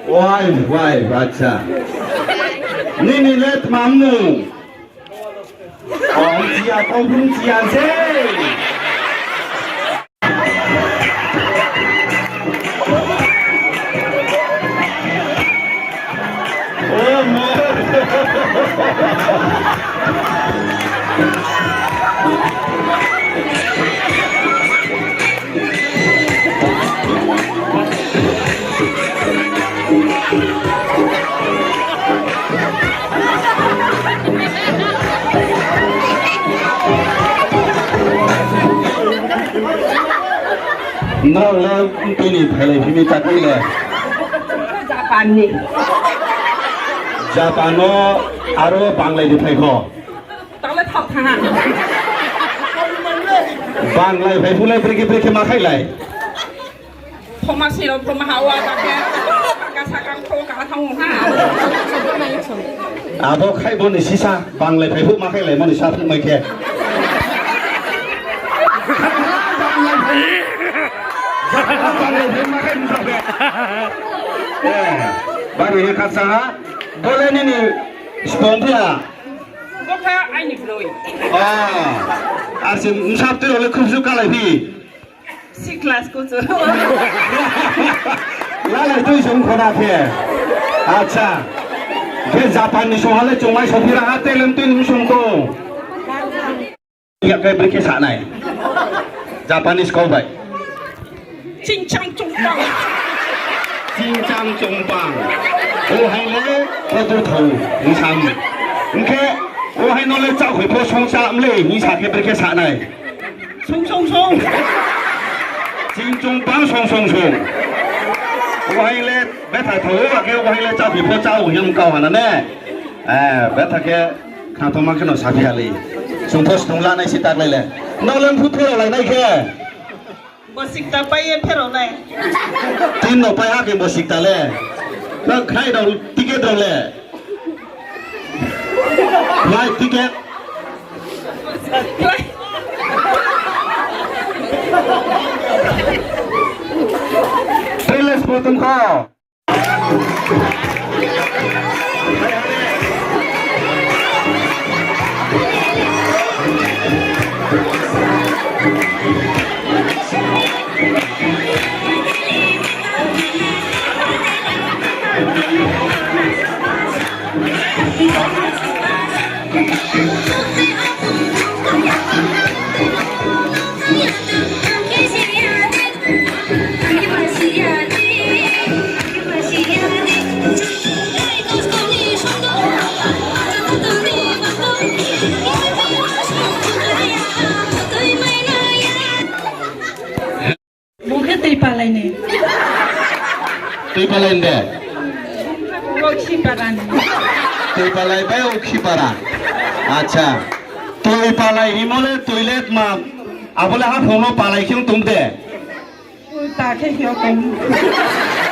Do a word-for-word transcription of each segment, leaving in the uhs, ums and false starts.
Wife, wife, acha. Nini le tma mung? O, chia, kau bung chia se. Nrao le tini phailai phi mi ta khe le? Japan ni. Japan no aro Banglai ni phai kho. Banglai phai phu le brekhe brekhe ma khailai. Thoma siro thoma hawa ta khe. Kasa kang tho ka thang ha. Abo khai bo ni sisa Banglai phai phu ma khailai mo ni sa phu mai khe. Banglai phai ma khai mo sa khe. Eh, bari ye kasa ha. Bo le nini spong phi ha. Bo khe aini broi. Ah, ar se bsa btui rao le khubsu kalai phi. Siklas kuchu. Lalai tui song khona khe. Acha. Khe Japan ni song ha le chungmai sophi ra ha telem tui ni song tong. Ya khe brekhe sa nai. Japanese kau bai. Chingchang chungpang. Chingchang chungpang. O hai le kotor thou, hing sam. Hing khe, o hai no le chaohoi pho song sa mle, hing sa khe brekhe sa nai. Song song song. Chingchungpang song song song. O hai le betha thou, akhe o hai le chaohoi pho chao hing kau hana ne. Eh, betha khe khatoma khe no saphi ha le. Sung pho sung la nai si taklai le. Nrao le mphu pherao lai nai khe. Bosikta pai ye pherao nai. Tin no pai ha khe bosikta le. Nrao khnai rao ticket rao le. Flight ticket. Palace pho tong kho. Bung khe Tuipalai ni. Tuipalai ni de? Ukhipara ni. Tuipalai bai Ukhipara. Acha. Tuipalai himo le toilet ma. Abo le haphung no palai khe tong de. Uta khe hio tong.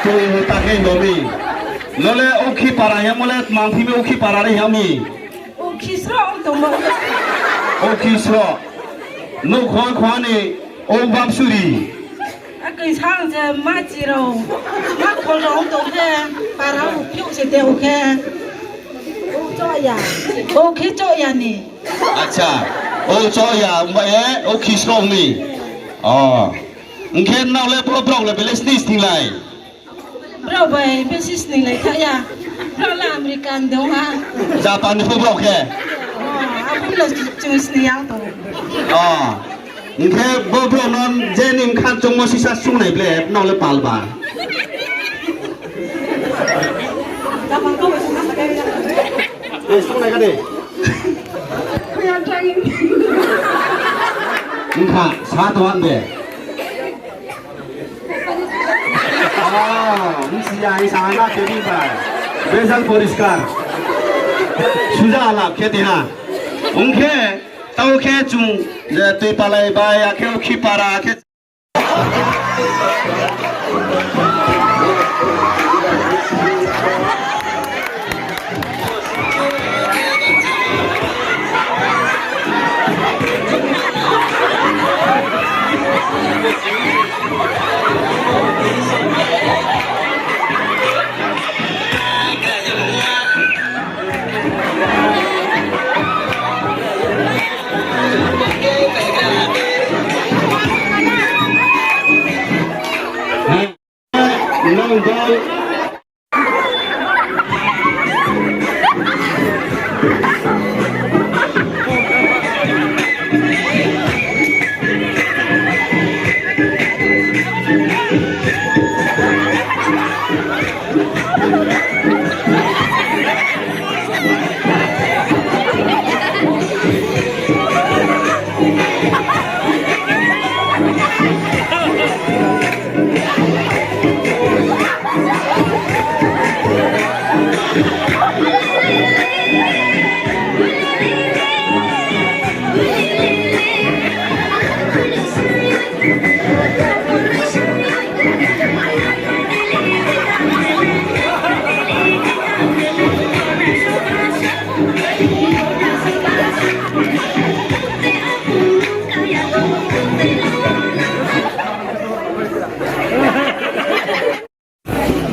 Tui uta khe hio mi. Nole Ukhipara hingmo le tma phi mi Ukhipara re hing mi. Ukhisro tongmo. Ukhisro. Nouh khoi khoi ni o bamsuri. Akoi sang je ma chirao. Ma khol rao tong khe para ukhi se te ukhe. Ukhi choya ni. Acha. O choya, mba e, Ukhisro mi. O. Hing khe nrao le bo brao le bele sni sninglai? Brao bai besi sninglai kha ya. Brao le American dong ha. Japan ni pho brao khe? O, abo le chung sni ya tong. O. Hing khe bo brao no je ni bkha chungmo sisa sungnai ble, nrao le pal ba. E, sungnai ka de. Bkha, sa tong ha de. O, bsi ya, isa na khe di bai. Bejal poriskar. Suja alap khe ti ha. Ong khe, tao khe chung, je Tuipalai bai, akhe Ukhipara, akhe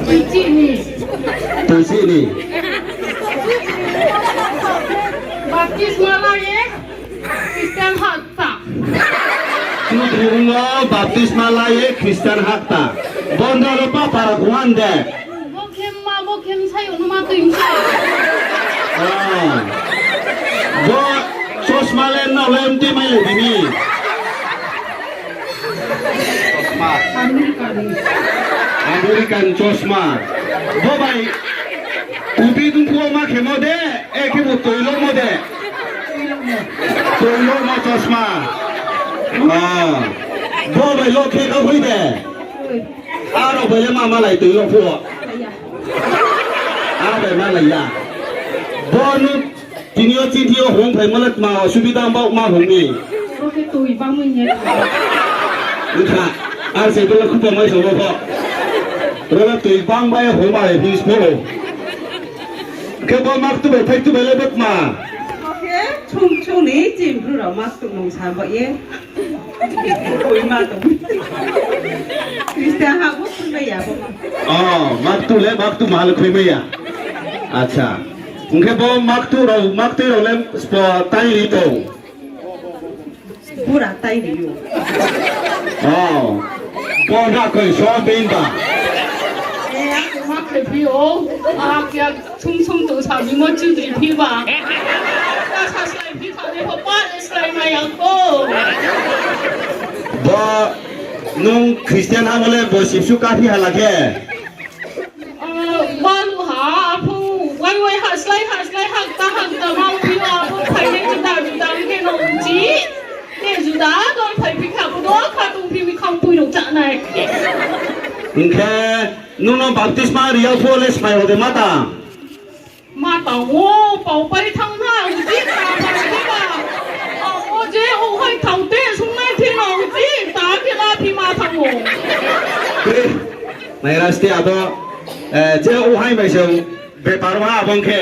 Tuichih ni. Tuichih ni. Baptisma la ye Christian hakta. Tuichih ni o baptisma la ye Christian hakta. Bondo lo pa para kuan de. Bo khe ma, bo khe bsai o numa tui bsai. Ah. Bo chosma le no le mti mai le bini. Chosma. American. American chosma. Bo bai, ubi dungkhu wo ma khemo de, e khe bo toilo mo de. Toilo mo chosma. Ah. Bo bai lo khe ka hoi de. Aro bai le ma malai toilo phuh. Aro bai malai ya. Bo nu Tini yo chini yo hong phaimo le tma osubida bao ma hong ni. Bo khe tui bangmai ni. Wngkha, ar se bo le khupo mai sabo pho. Bo le tui bangmai hong bai phi sbo. Khe bo maktu bai thaitu bai le bo tma. Bo khe chung chung ni chini bru rao maktu nung sa ba ye. Koi ma tong. Christian ha bo khui mai ya bo. Oh, maktu le maktu ma le khui mai ya. Acha. Hing khe bo maktu rao, maktu rao le sbo tai ri tong. Bura tai ri ou. Oh. Bo na koi so being ba. Eh, ako ma khe phi ou. Ako ya Sum sum tong sa bimo chudri phi ba. Ka sa slái phi thani pho pa le slái mai ya ko. Bo nung Christian ha bo le bo sipsu ka phi hala khe. Ah, balu ha, aphu, wai wai ha slái ha slái ha ta ha ta ma phi ba, aphu phai le juda juda khe no uchi. Te juda don phai phi kha bo do kha tong phi mi khang pui no cha nai. Hing khe nung no baptisma ri ya pho le smai rao de ma ta. Ma tang wo, pao pai thanng na, uchi ta bai di ba. O je, o hai thang te, sung nai phi no, uchi ta khe la phi ma thanng wo. Nai ra sti abo, eh, je o hai bai se bepar ha abong khe.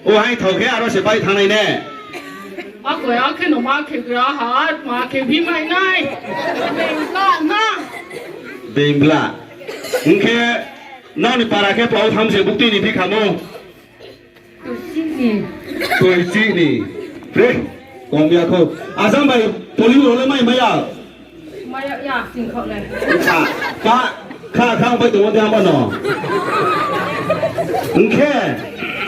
O hai thang khe aro se pai thanng nai ne. Ako ya khe no ma khe gra ha, ma khe bi mai nai. Bengla na. Bengla. Hing khe, nrao ni para khe pao tham se bukti ni phi khamo. Tuichih ni. Tuichih ni. Pre, kom ya kho. Asam bai, poli rao le mai, mai ya? Mai ya, ya, sing kho le. Kha, kha, kha, kha, bai tong de hama no. Hing khe,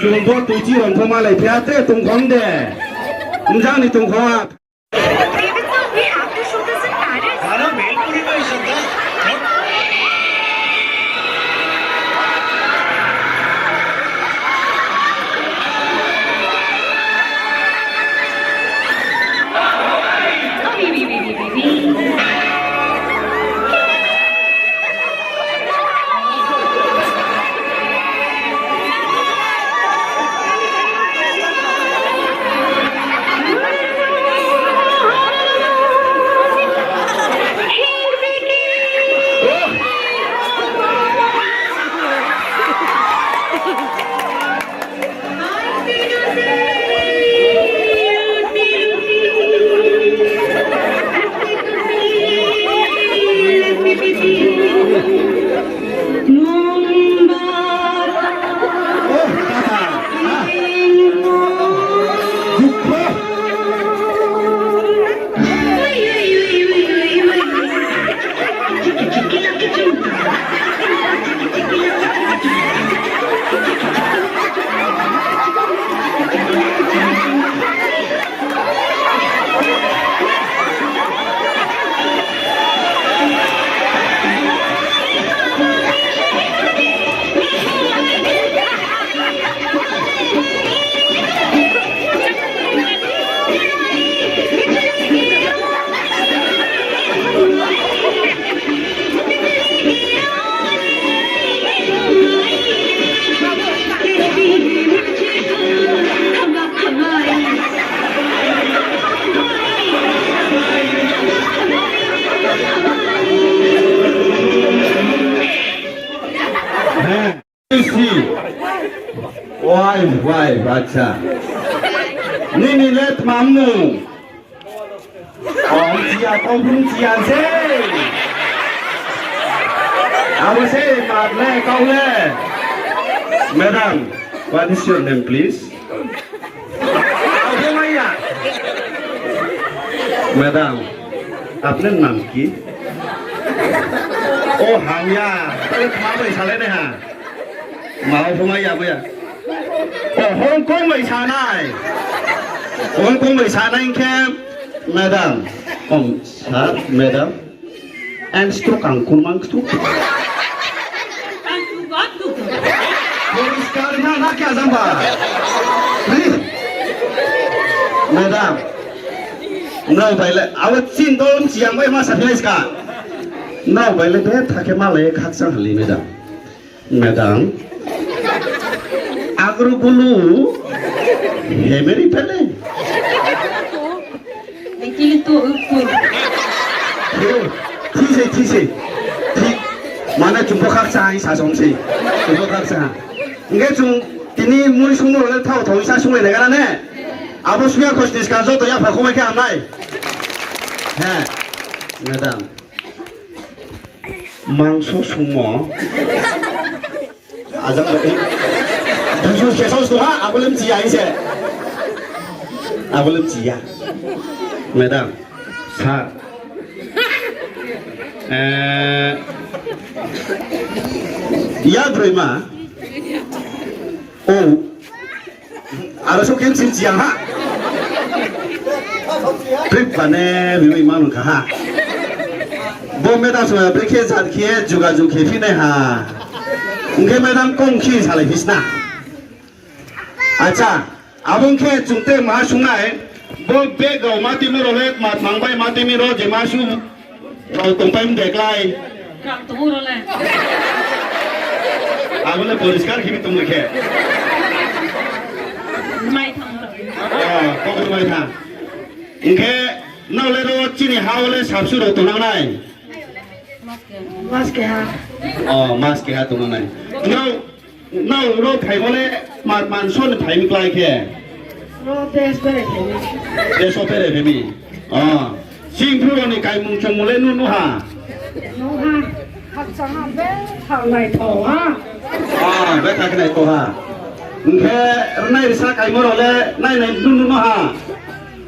chung bo Tuichih rao pho malai phi ya, tre tong khong de. Mjang ni tong khong a. Isi. Wai, wai, acha. Nini le tma mung? O, chia, kau bung chia se. Abo se, mat le, kau le. Madam, what is your name, please? Abo maya. Madam, apnar nam ki? O, hamya. Tale tma bai salai nai ha. Ma o pho mai ya, mai ya. O, Hong Kong bai sanai. Hong Kong bai sanai khe, madam. Om, sir, madam. Ang stroke ang kun mang stroke. Poriskar na, na kya jamba? Madam. Nrao bai le, abo chin don chiang bai ma sa philai ska. Nrao bai le betha khe malai khakchang hali, madam. Madam, agro bulu hemeri pele. Ekili tu ukur. He, thik se, thik se. Thik. Mane chung pho khakchang hai sa song se. Chung pho khakchang. Hingkhe chung tini mui sungmo le thao thao sa sunglai nai gana ne. Abo suya khosni ska joto ya pha khomai khe hamnai. He. Madam. Mangso sungmo. Ajang bai. Dusu se sos ha, abo le mchi ya se. Abo le mchi ya. Madam, sir. Eh, ya broi ma. O. Aro so khe mchi mchi ya ha. Trip bane biwi manu kha ha. Bo madam song brekhe jat khe juga jug khe phi nai ha. Hingkhe madam kong khi salai phi sna. Acha, abo khe chung te ma sungnai. Bo bag rao ma timi rao le ma tmang bai ma timi rao je ma su. Rao tongpai mde klái. Rao tong ro le. Abo le poriskar khe bi tongmo khe. Mai thang. O, kok mai thang. Hingkhe nrao le ro chini ha o le sabsu rao tongnang nai. Mas keha. O, mas keha tongnang nai. Nrao Nrao ro phaimo le ma, manso ni phaimi klái khe? Ro desh bere phaimi. Desh o bere phaimi. O. Sing Bru rao ni kaimung chungmung le nu nuh ha? Nuh ha. Khakchang ha, betha naitho ha. O, betha khe naitho ha. Hingkhe rnai risa kaimo rao le nai nai nu nuh ha?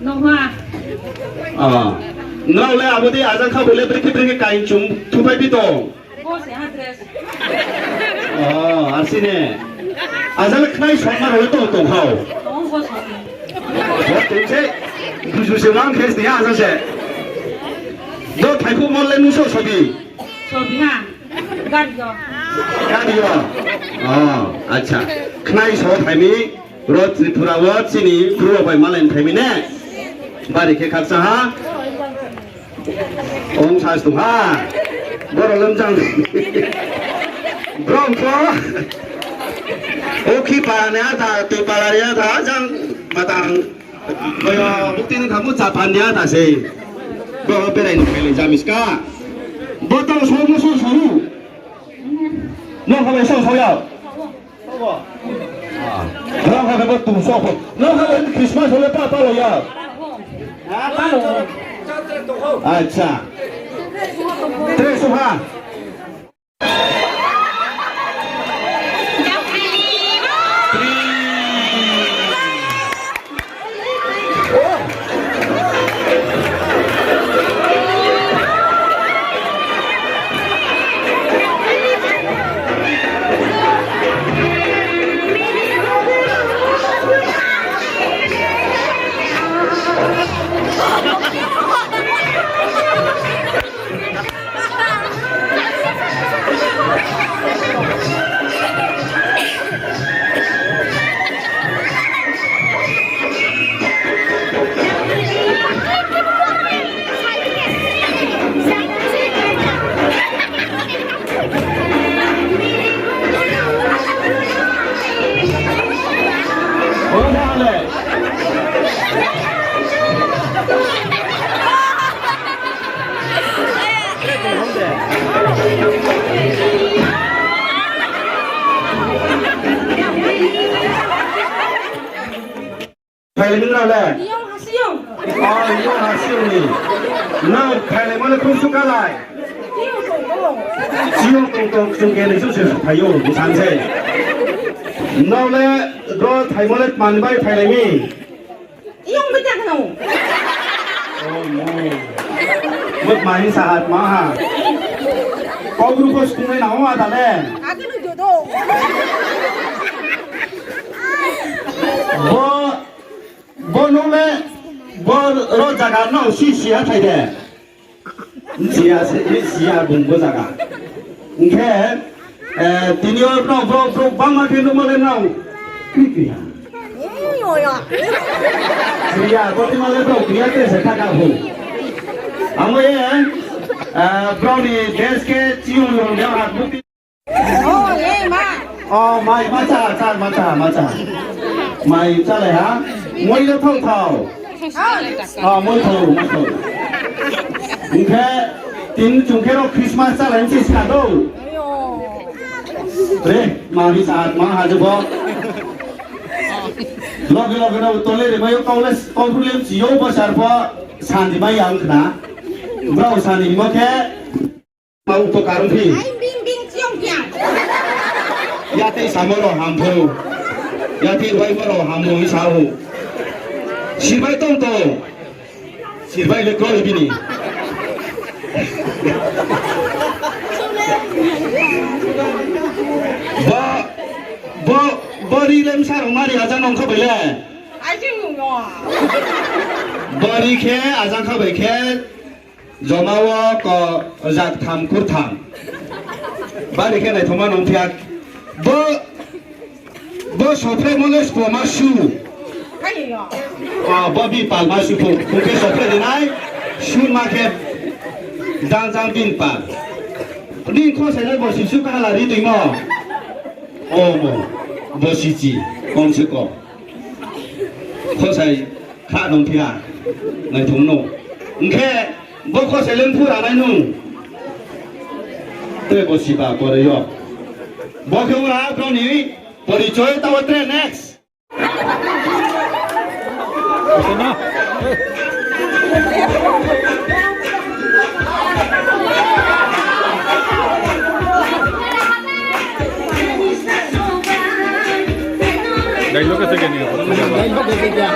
Nuh ha. O. Nrao le abo dei ajang kha bo le brekhe brekhe kaimung chung thupai phi tong? Bo se ha dress. O, arsi ne. Ajang le khnai sokma rao le tong tong hao. Tong bo sokma. Bo tong se. Busu se mang khe sni ha ajang se. Do thaiphuk mon le nuso sobi. Sobi ha. Gari yo. Gari yo. O, acha. Khnai so phaimi ro Tripura wo chini Bru rao bai malai phaimi ne. Bari khe khakchang ha. Ong sa stung ha. Boro lemjang. Brong ko. Okhi para ni atha, tui para ni atha, jang matang. Boyo bukti ni khamu Japan ni atha sei. Boro berai ni khaile jami ska. Botol so musu soru. No khabai so soya. Nang kha khe bo tum so pho. Nang kha khe Christmas hole pa pa lo ya. Acha. Tre so ha. Nung rao le? Iyong ha siyong. O, iyong ha siyong ni. Nrao thailaimo le khruh su kalai. Siyong tong tong chung khe ni su se phai ou, bsang se. Nrao le bro thaimo le tma ni bai thailai mi? Iyong bai tang no. O, no. Bo tma hing sa ha, tma ha. Kau group pho sung nai nang ou ada le. Ake no jodo. Bo Bo nung le, bo ro zaga no si si ha thai de. Si ya, si, si ya bung bo zaga. Hing khe, eh, tini yo no bro, bro, bangma khe nung le nang. Kri kri ha. Kri ya, bo tini le bro, kri ya te se thaka ho. Amo ye, eh, bro ni desh khe chiyong yong ya ha bukti. O, ye, ma. O, mai, ma cha, cha, ma cha, ma cha. Mai cha le ha. Moi le thau thau. O, moi thau, moi thau. Hing khe, tin chung khe ro Christmas cha le nchi ska do. Re, ma hi sa, ma ha je bo. Loge loge no tole re, mai yo kau le, kau problem si yo bo sar pho, santi mai yang khna. Bro sani mo khe. Ma upokar ongphi. Ai bing bing chiong chiang. Yatei samo rao ham pho. Yatei bai mo rao ham rao sa ou. Sirbai tong tong. Sirbai le kroi bini. Bo, bo, bo ri le msa rao mari ajang nong kha bai le. Ai jing nung no. Bo ri khe ajang kha bai khe. Joma wo ko jak tham kurtham. Bari khe naithoma nung phiya. Bo, bo sophremo le skoma su. O, bo bi pal ma su phu. Phu khe sophre rinai. Su ma khe jang jang bin pal. Ning kho sai le bo si su kahala ri tuimo. O mo. Bo si chi. Kom se kom. Khosai kha nung phiya, naithung no. Hing khe, bo khosai le mphu ranai nung. Tre bo siba pore yo. Bo khe ura brao ni porichoi tao tre next. Dai lo ka se ke ni. Dai lo ka se ke.